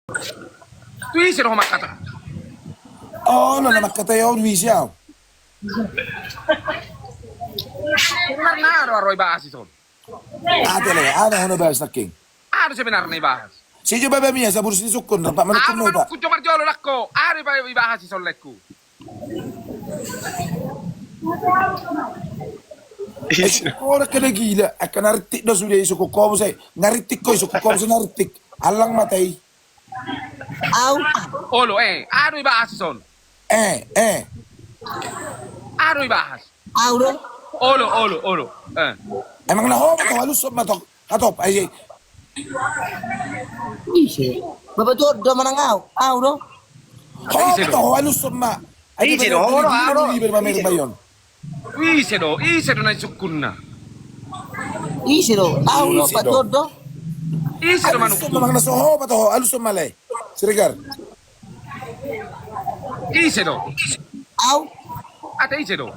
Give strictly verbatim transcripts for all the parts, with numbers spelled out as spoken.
Tu ise do ho mangkatai? Olo, na mangkatai au, tu ise au? Sebenarna aha do ro ibahas ison? Ate le, aha na hona bahas nangkin? Aha do sebenarna ibahas? Sijou baba mia saburus ni sungkun rampak manungkun. Aha do manungkun jo marjolo nangkin? Aha do ibahas ison, laengku? Ora kada gila, angka na rintik do sude isungkun ho muse, na rintik ho isungkun ho muse, na rintik. Allang mata i. Au. Olo, eh, aha do ibahas ison? Eh, eh. Aha do ibahas? Au do. Olo, olo, olo. Eh. Emang na ho ma to, aluson ma to. Hatop, ai. Ise. Baba tu do manang au, au do. Ho ma to, aluson ma. Ise do, olo, olo. Ise do, ise do na isungkunna? Ise do, au do, Pak Todo. Ise do manungkun? Aluson ma, emang na so ho ma to, aluson ma le. Siregar. Ise do? Au. Ate ise do?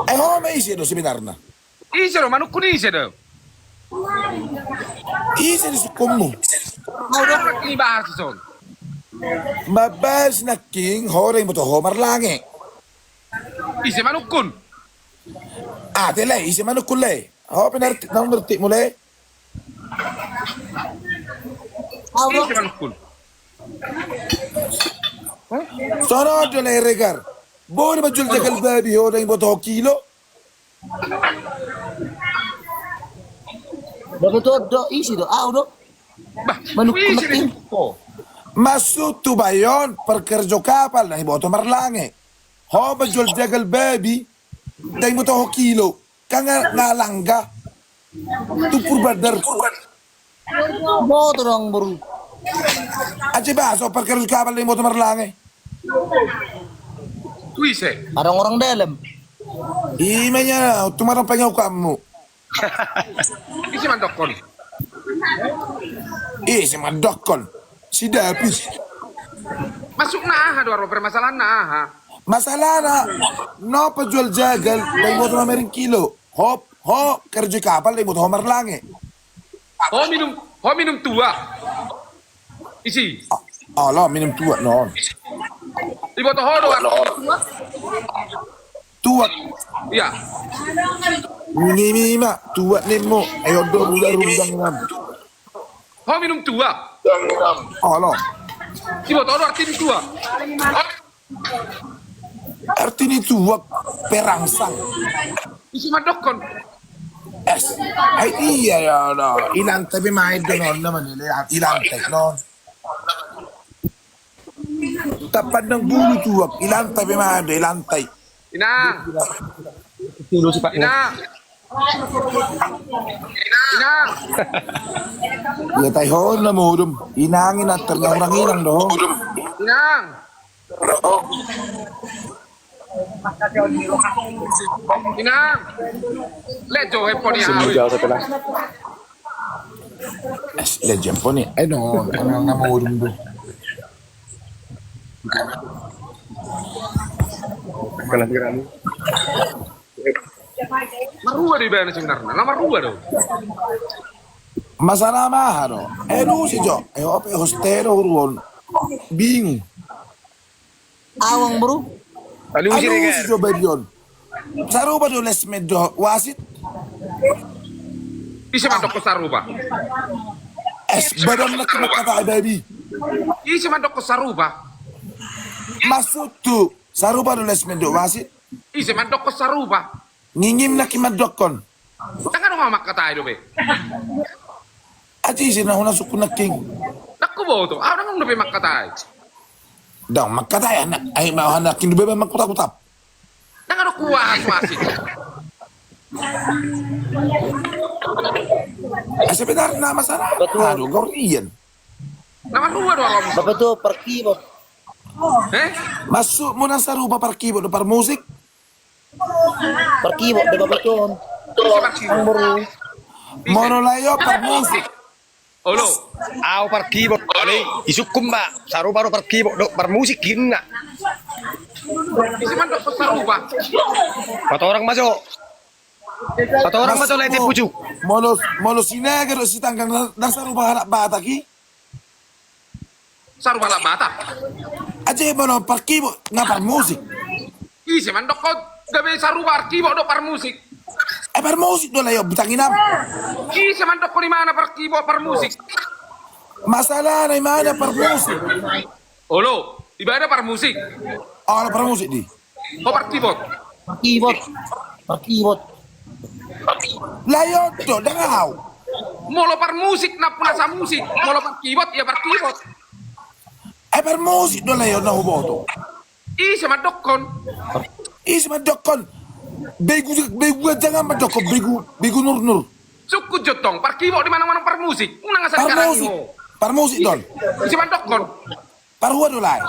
Eh, ho ma ise do sebenarna? Ise do manungkun, ise do? Ise do sungkunmu? Au do. Aha do ibahas ison? Mambahas nangkin ho do iboto ho marlange. Ise manungkun? Ate le, ise manungkun le? Ho pe na rintik, na rintikmu le. Au do. Ise manungkun? Songon on do le Regar. Boi do manjual jagal babi ho ndang iboto ho kilo. Baba tu do, ise do, au do. Bah, manungkun ise do nangkin. Maksudhu bayon, parkerjo kapal ndang iboto marlange. Ho manjual jagal babi ndang iboto ho kilo. Kan nga, nga langga. Tumpur bandar. Boto do, amang boru. Aja bahas ho parkerjo kapal ndang iboto marlange. Tu ise? Orang-orang dalam. Ima nia, tu marang pangakuanmu. Ise mandokkon? Ise mandokkon? Si Dapi. Maksudna aha do ro, permasalahanna aha? Masalahna, no pajual jagal, ndang iboto mamereng kilo. Ho, ho kerjo kapal ndang iboto ho marlange. Ho minum, ho minum tuak. Isi. Olo, minum tuak non. Iboto ho do arti tuak? Tuak. Iya. Ngimi ma tuak ninmu. Ayo do runda runda ngam. Ho minum tuak. Olo. Iboto ho do arti tuak? Arti ni tuak perangsang. Ise mandokkon? Es. Ai iya ya Allah. Ilantai pe main do non, non, ilantai non. Tapandang bulu tuak, ilantai pe main do, ilantai. Inang. Inang. Inang. Ia tai hon na modom. Inang, inang, ternang orang inang do. Inang. Inang. Lejo hepon ya. Lejo hepon ya. Ai no, inang na modom do. Marrua do ibana sebenarna, na marrua do. Masalah maha do. Eh, lu si jo. Eh, ope hoste do huruon. Bingung. Awang, bro. Alusi, alusi, Regar. Sarupa do Lesmen dohot wasit. Ise mandokkon sarupa? Es, badan na kena kata babi. Ise mandokkon sarupa? Maksudhu, sarupa do Lesmen dohot wasit. Ise mandokkon sarupa? Ngingim na ki mandokkon. Ndang adong ahu mangkatai dope. Aji ise na hona sungkun nangkin. Ndang huboto, ahu ndang adong dope mangkatai. Ndang mangkatai anak, ai ma anak indu bebe mangkutap-kutap. Ndang adong kuahas wasit. Sebenarna masalah. Betul. Aduh, gor ian. Na marrua do ahu. Betul, per keyboard. Eh? Maksudmu na sarupa per keyboard do per musik? Per keyboard do, Bapak John. Ise per keyboard? Amang boru. Molo laho per musik. Olo. Ahu per keyboard. Olo. Isungkun ma, sarupa do per keyboard do per musik, inna. Ise mandokkon sarupa? Patorang ma jo. Patorang ma jo, lete pucuk. Molo, molo Sinaga do Sitanggang na, na sarupa anak Batak i. Saruba anak Batak. Aja ma na parkibot, nga parmusik. Ise mandokkon gabe saruba parkibot dohot parmusik? Eh, parmusik do alai on, butang inam. Ise mandokkon ibana parkibot parmusik? Masalahna ibana parmusik. Olo, ibana parmusik. Olo, parmusik di. Ho parkibot. Parkibot. Parkibot. Alai on do, ndang au. Molo parmusik na punasa musik, molo parkibot ia parkibot. Eh, parmusik do alai on na huboto. Ise mandokkon? Ise mandokkon? Begu, begu aja nga mandokkon, begu, begu nurnur. Sungkun jo tong, parkibot di manang-manang parmusik. Unang asal parmusik. Parmusik do on. Ise mandokkon? Parhua do alai?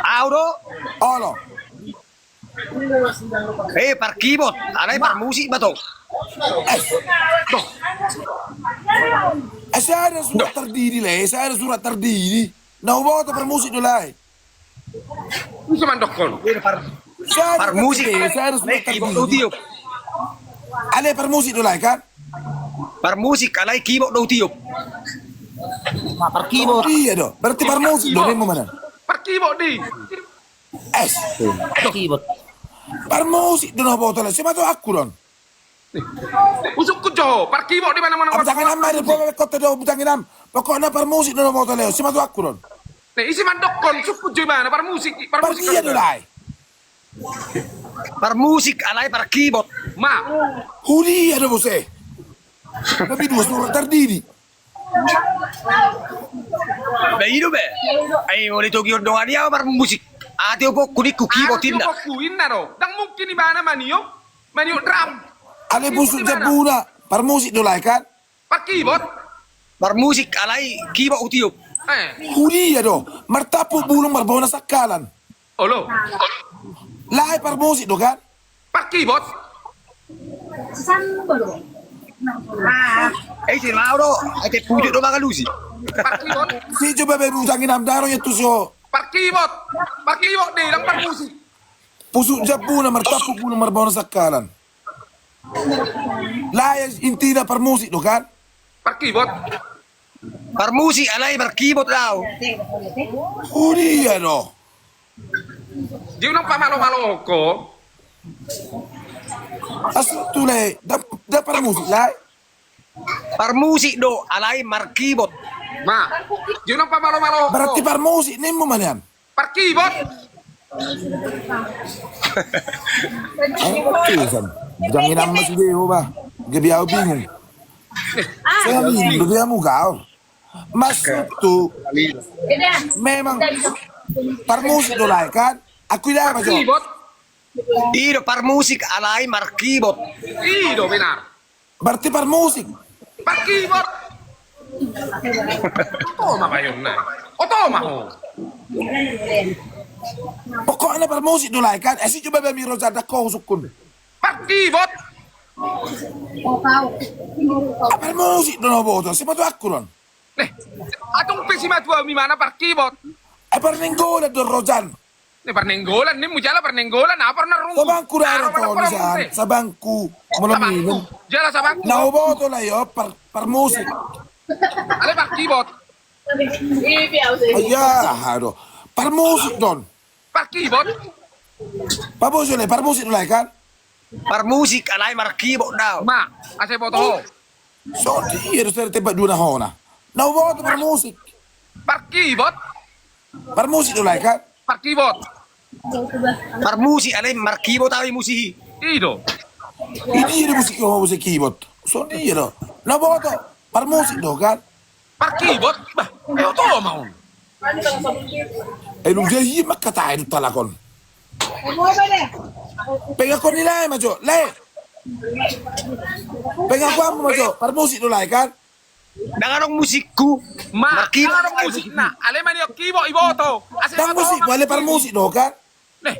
Au do. Olo. Eh, parkibot, alai parmusik ma tong. Eh, sada surat tardidi alai, sada surat tardidi. Na huboto parmusik do alai. Ise mandokkon? Parmusik, sada surat tardidi. Alai parmusik do alai kan? Parmusik alai kibot do hutiop. Parkibot. Ia do, berarti parmusik do, ninmu ma na. Parkibot di. Es. Parkibot. Parmusik do na huboto alai, ise ma tu aku do on. Usungkun jo, parkibot di manang-manang. Butang inam ma di, pokokna do butang inam. Pokokna parmusik do na huboto alai on, ise ma tu aku do on. Ise mandokkon, sungkun jo ibana, parmusik, parmusik. Parmusik do alai. Parmusik alai parkibot. Ma. Huria do muse. Tapi dua surat tardidi. Ba i do be. Ai molo ditogi on dongan i au parmusik. Ate opokku ningku kibot inna. Ate opokku inna do. Ndang mungkin ibana maniop, maniop drum. Alai pusuk jambuna, parmusik do alai kan? Parkibot. Parmusik alai kibot hutiop. Eh. Huria do, martampuk bulung marbona sangkalan. Olo. Alai parmusik do kan? Parkibot. Eh, ise ma do, ate pujuk do mangalusi. Parkibot. Si jo babe butang inam daro ya tu so. Parkibot. Parkibot di, ndang parmusik. Pusuk jambuna martampuk bulung marbona sangkalan. Alai intina parmusik do kan? Parkibot. Parmusik alai parkibot do au. Huria do. Di unang pamalo-malo ho. Asu tu alai, ndang, ndang parmusik alai. Parmusik do alai markibot. Ma, di unang pamalo-malo ho. Berarti parmusik ninmu ma nian. Parkibot. Ayo, oke, San. Butang inam ma sude ho ba. Gabe au bingung. Saya bingung, gabe au mugao. Maksudku, memang parmusik do alai kan? Aku ida ma jo. Parkibot. I do parmusik alai markibot. I do benar. Berarti parmusik. Parkibot. Oto ma bayonna. Oto ma ho. Pokokna parmusik do alai kan? Eh, si jo babe mi roja da ko sungkun. Parkibot. Parmusik do na huboto, ise ma tu aku do on. Neh, atung pe simatua mi mana parkibot. Eh, parnenggolan do rojan. Neh, parnenggolan, ninmu jala parnenggolan, apa na rungu? Sabangku do, aro mana to, misan, sabangku. Molo minum. Jala sabangku. Na huboto alai on, par, parmusik. Alai parkibot. Iya, aduh. Parmusik do on. Parkibot. Paboto alai, parmusik do alai kan? Parmusik alai markibot do au. Ma, asa boto ho. Songon dia do sada tembak dua na hona. Na huboto parmusik. Parkibot. Parmusik do alai kan? Parkibot. Parmusik alai markibot au i musik i. I do. Ini do musik i, ho musik kibot. Songon dia do. Na huboto parmusik do kan? Parkibot, bah, eh, oto ma on. Eh, nunga dia i mangkatai do halak on. Pengakuan ni lae ma jo, lae. Pengakuanmu ma jo, parmusik do alai kan? Ndang adong musikku. Ma, ndang adong musikna. Alai maniop kibot iboto. Ndang musikmu, alai parmusik do kan? Neh.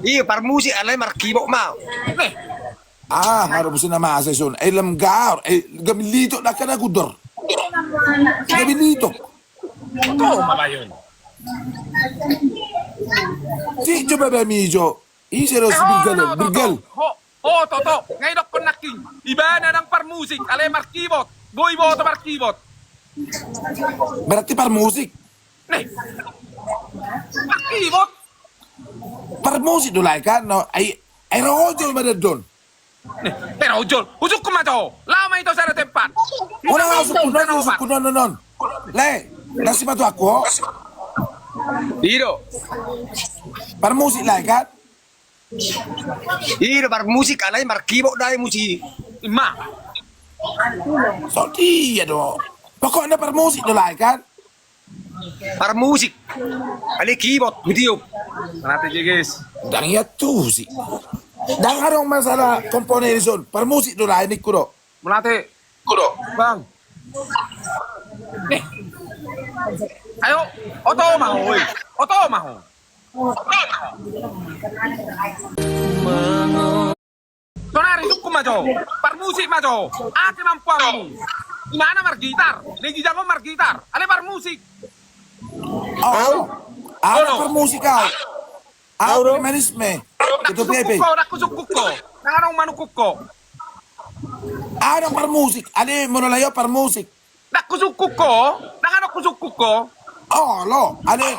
Iyo, parmusik alai markibot ma. Neh. Ah, haru musim na masa son. Eh, lem gaor. Eh, gabe litok dah kada gudor. Gabe litok. Oto ma bayon. Si jo babe mi jo. Ise do si Birgal, Birgal. Ho, ho, Toto. Nga idokkon nangkin. Ibana ndang parmusik, alai markibot. Boi iboto markibot. Berarti parmusik. Nih. Parkibot. Parmusik do lae kan? No, ai, ai ra ojol ma didok on. Nih, ai ra ojol. Husukkun ma jo. Laho ma i tu sada tempat. Unang, husukkun, unang, husukkun, non, non, non. Lae, na sipatuanku ho. I do. Parmusik lae kan? I do parmusik, alai markibot do i musik. Ima. Songon i do. Pokokna parmusik do lae kan? Parmusik. Alai kibot, hutiup. Nanti jigis. Ndang iantusi. Ndang adong masalah komponen dison. Parmusik do lae ningku do. Melate. Bang. Nih. Ayo, oto ma ho, oi. Oto ma ho. Sonari husukkun ma jo. Parmusik ma jo. Aha kemampuanmu? Imana margitar. Nai ginjang on margitar. Alai parmusik. Au. Au. Au do parmusik au. Au do. Manis me. Ndang husukkun ho, ndang husukkun ho. Ndang adong manukkun ho. Adong parmusik. Alai molo lae on parmusik. Ndang husukkun ho. Ndang adong husukkun ho. Olo. Alai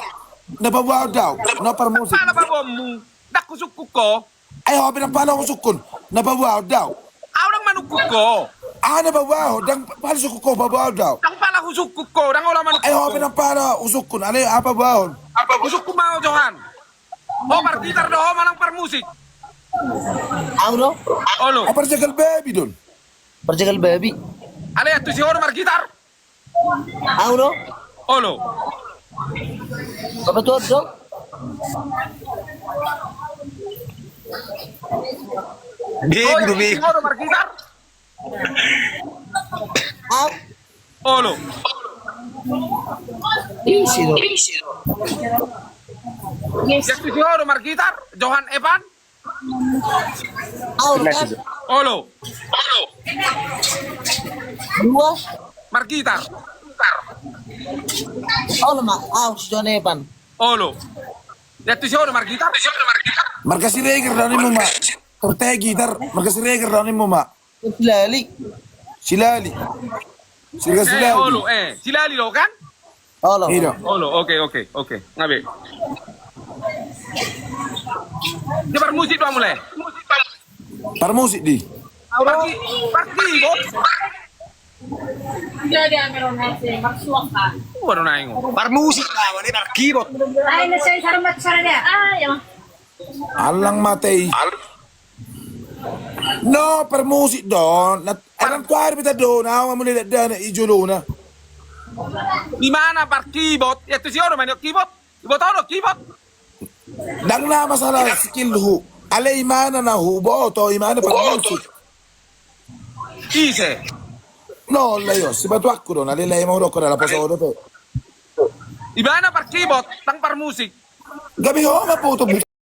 na paboahon do au. Na parmusik. Pala paboahonmu. Ndang husukkun ho. Ai ho pe ndang pala husukkun. Na paboahon do au. Au ndang manukkun ho. Au na paboahon, ndang pala husukkun ho, paboahon do au. Ndang pala husukkun ho, ndang olo manukkun ho. Ai ho pe ndang pala husukkun, alai au paboahon. Husukkun ma ho Johan. Ho margitar do ho manang parmusik? Au do. Olo. Au parjagal babi do on. Parjagal babi. Alai iantusi ho do margitar? Au do. Olo. Apa tu do? Begu do, begu. Olo margitar. Au. Olo. Isi do. Iantusi ho do margitar, Johan Evan. Au do kan? Olo. Dua. Margitar. Olo ma, au si Johan Evan. Olo. Iantusi ho do margitar. Marga Siregar do nimmu ma. Torte gitar, marga Siregar do nimmu ma. Silali. Silali. Sirga Silali. Olo, eh, Silali do kan? Olo. I do. Olo, oke, oke, oke. Nga be. Dia parmusik do hamu lae. Parmusik di. Parki, parkibot. Parmusik do hamu lae, parkibot. Allang mate i. No, parmusik do on. Nang tu ari pe tadok na, au nga mulai dakdanak i jolona. Imana parkibot, iantusi ho do main kibot. Huboto do kibot. Ndang na masalah skillhu. Alai imana na huboto, imana parmusik. Ise? No, lae on, sipatuanku do on, alai lae ma hudok ho, na poso dope. Imana parkibot, ndang parmusik. Gabe ho ma boto.